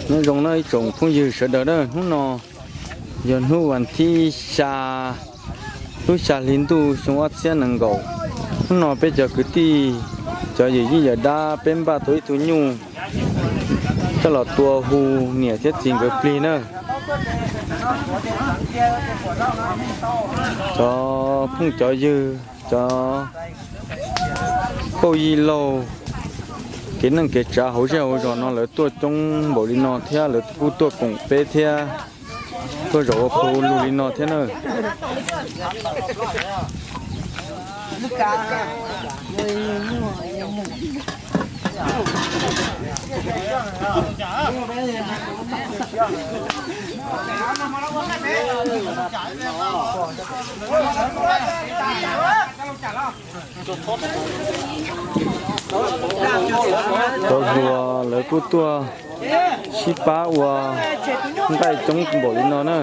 Nyob zoo na ib tsoom phooj ywg sawv daws na, hnub no yog hnub vas thib xya lub xya hli ntuj xyoo ob txhiab nees nkaum. Hnub no peb cov kwv tij, cov yawm yij yawm dab peb npaj tau ib tug nyuj coj los tua hu niam thiab txiv nkawd plig na. Cov phooj cov ywg, cov nkauj yij laug, kev neej kev tsav hauv zej hauv zos no lawv tuaj coob npaum li no thiab lawv kuj tuaj koom peb thiab, tuaj zaum ua phu lug li no thiab na. Cov hluas lawv kuj tuaj sib pab ua nqaij coob npaum li no na.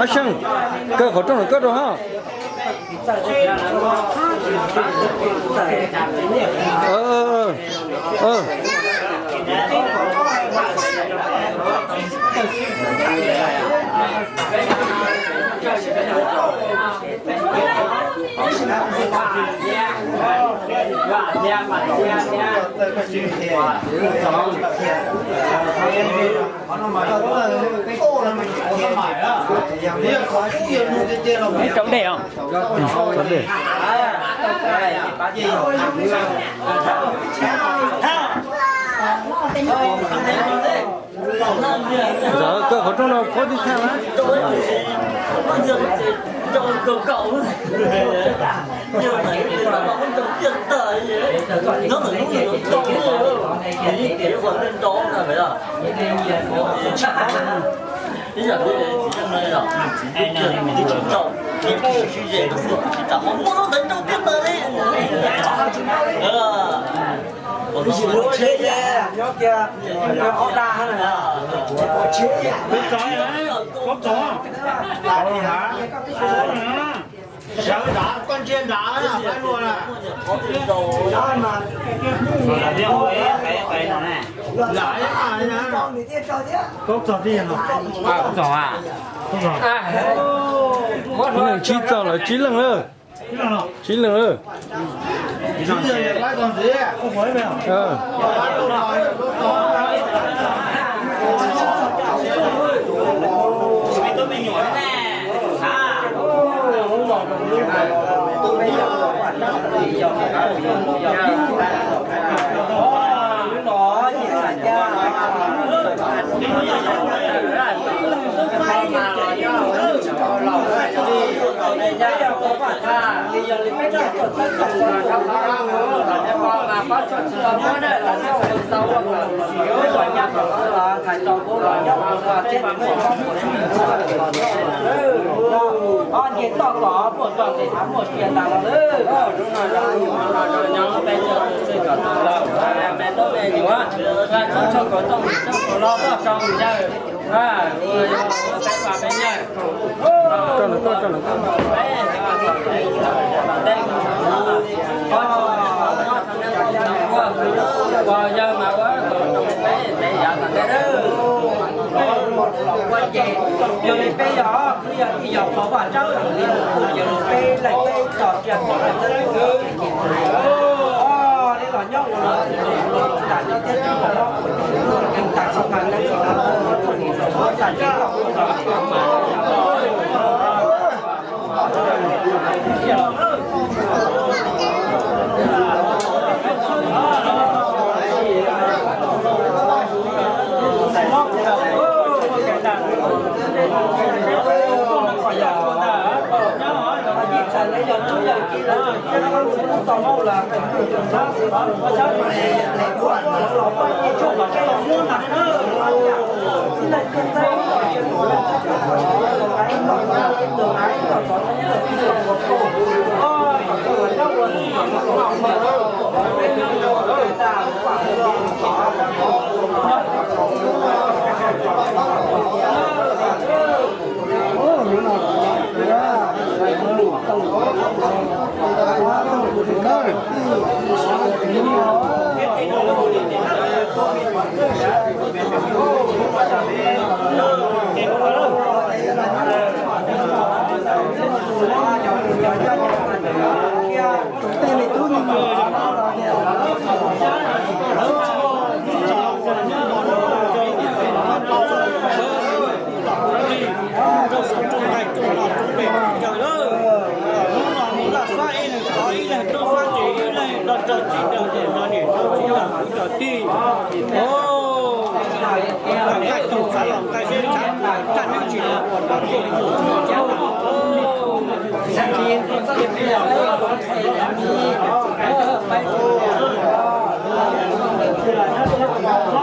Action, kaw qhov rooj no koj rau ha. Rau dej os. Ntxawm, kaw qhov rooj no koj tib thaj na. Sawv nrad, koj ntsia nrad, pab luag na. Lam ib qab na. Tsib txog lawm, tsib leeg lawm. Tsib leeg lawm.